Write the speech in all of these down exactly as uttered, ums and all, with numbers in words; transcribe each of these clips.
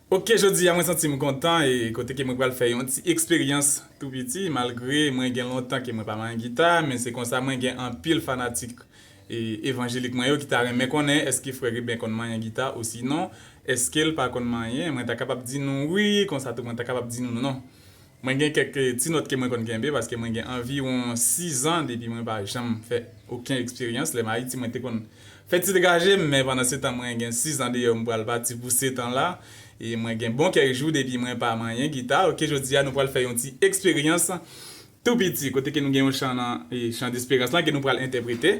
Ok, jodi a mwen santi m kontan e kote ke mwen pral fè yon ti eksperyans tou piti, malgre mwen gen lontan ke mwen pa manyen gita, men se konsa mwen gen anpil fanatik e evanjelik mwen yo ki ta renmen konnen èske frè Ruben konn manyen gita, osinon èske l pa konn manyen. Mwen ta kapab di nou wi, konsa tou mwen ta kapab di nou non. Mwen gen kèk ti nòt ke mwen konn kenbe paske mwen gen anviwon sizan depi mwen pa janm fè okenn eksperyans. Lè m Ayiti mwen te konn fè ti degaje m, men pandan se tan mwen gen sizan deyò m pral pati pou setan la. E mwen gen bon kèk jou depi mwen pa manyen gita. Ok, jodi a nou pral fè yon ti eksperyans tou piti kote ke nou gen yon chan nan e, chan desperans lan ke nou pral entèprete.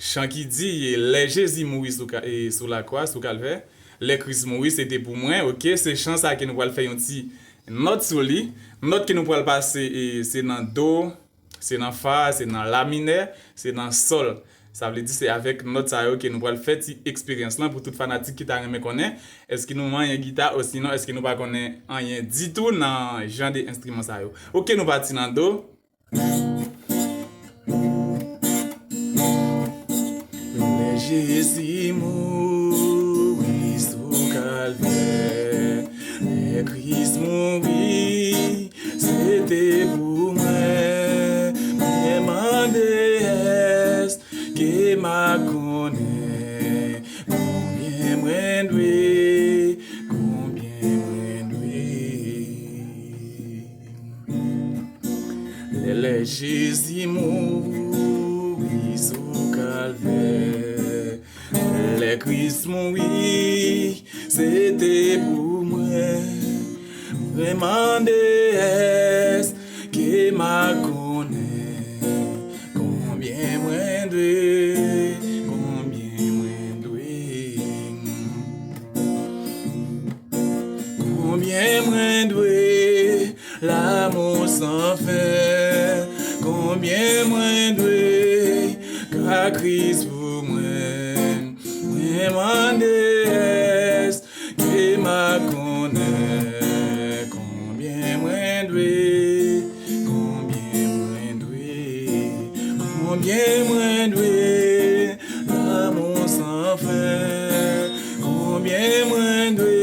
Chan ki di e, lè Jezi mouri sou, ka- e, sou lakwa, sou kalvè, lè Kris mouri se te pou mwen. Ok, se chan sa ke nou pral fè yon ti nòt sou li. Nòt ke nou pral pase e, se nan do, se nan fa, se nan la minè, se nan sòl. Sa vle di se avèk nòt sa yo ke nou pral fè ti eksperyans lan pou tout fanatik ki ta renmen konnen èske nou manyen gita osinon èske nou pa konnen anyen ditou nan jan de enstriman sa yo. Ok, nou pati nan do. Lè Jezi mouri sou kalvè, lè Kris mouri, se te pou mwen. Mwen mande èske m ap konnen konbyen mwen dwe, konbyen mwen dwe. Lè, lè Jezi mouri sou kalvè, lè Kris mouri, se te pou mwen. Mwen mande èske m ap konnen konbyen mwen dwe, konbyen mwen dwe. Konbyen mwen dwe, lanmou san fen. Konbyen mwen dwe, ka Kris pou mwen. Mwen mande èske m ap konnen konbyen mwen dwe, konbyen mwen dwe, konbyen mwen dwe, lanmou san fen. Konbyen mwen dwe,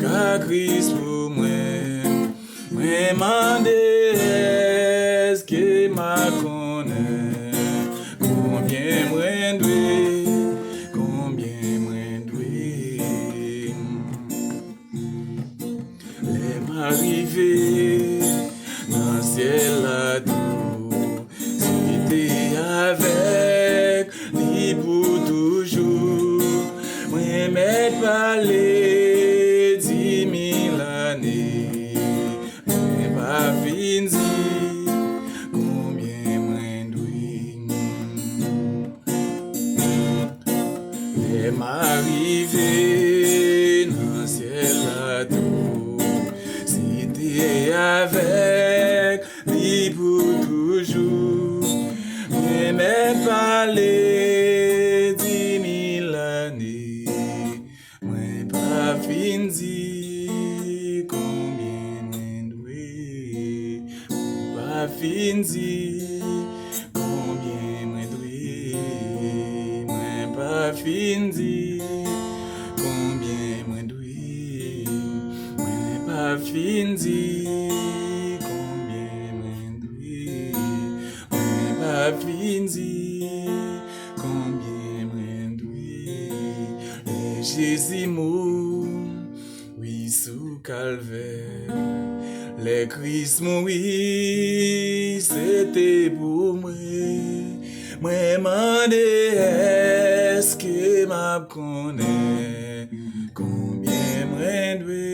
ka Kris pou mwen. Mwen mande èske m ap konnen konbyen mwen dwe, konbyen mwen dwe. Lè m a rive nan syèl la tou, se te avèk li pou toujou. Mwen mèt pale di mil ane, mwen pa fin di konbyen mwen dwe. Lè m a rive nan syèl la tou, si te avèk li pou toujou. Mwen mèt pale di mil ane, mwen pa fin di konbyen mwen dwe. Mwen pa fin di konbyen mwen dwe. Mwen pa fin di konbyen mwen dwe. Mwen pa fin di konbyen mwen dwe. Mwen pa fin di konbyen mwen dwe. Lè Jezi mouri sou kalvè, lè Kris mouri, se te pou mwen. Mwen mande èske m ap konnen konbyen mwen dwe.